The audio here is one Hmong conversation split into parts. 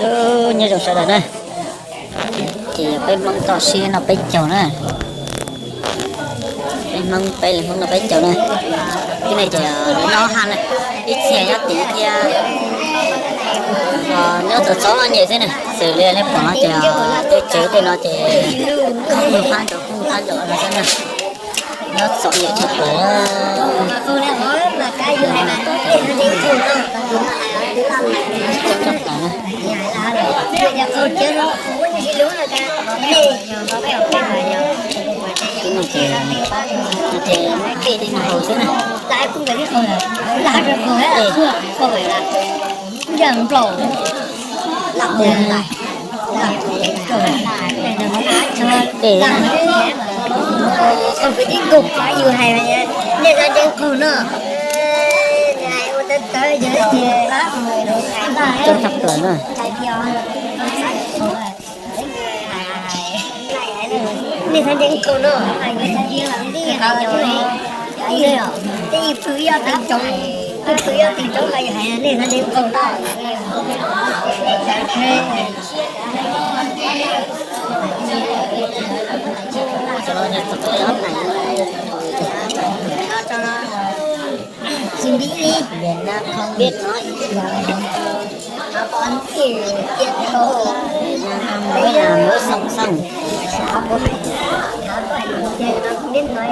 Nyob zoo sawv daws na, ces peb Hmoob toj siab noj peb caug na, peb Hmoob, peb li Hmoob noj peb caug na. Tib neeg ces noj haj na, ib txhia nyob tid thiab, nyob txom txom nyem xwb na. Xws li nej pom no ces tej tsev tej no ces khoob fab nraum, khoob fab nraum no xwb na. Nyob txom nyem tshaj plaws. Ces, ces peb li no haus xwb na. Coob tshaj plaws na. Nej txhob ntseeg kaus no, tej ib pw yog teev tsoov, ib pw yog teev tsoov los yog hais nej txhob ntseeg kaus no. Tsis nti li, Việt Nam không biết nói, có con chữ Việt Nam không biết làm mới song song. Có của hãy, có của hãy, Việt Nam không biết nói.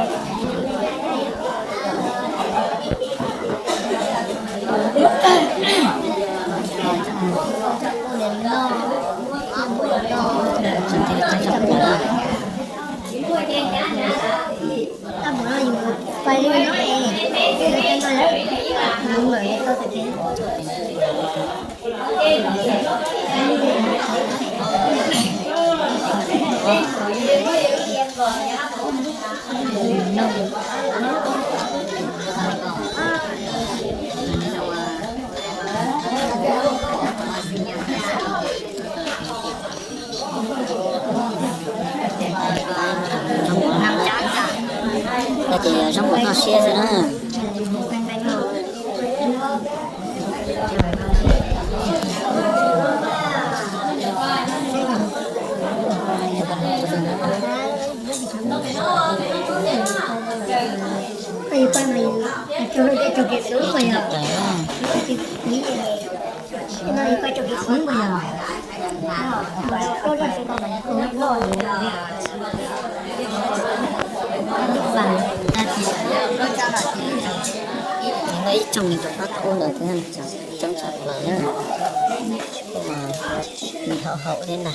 Ces zoo npaum toj siab xwb na. Ib tsoom me nyuam tub ntawd thiab, coob tshaj plaws na. Nws haum haum thiab na.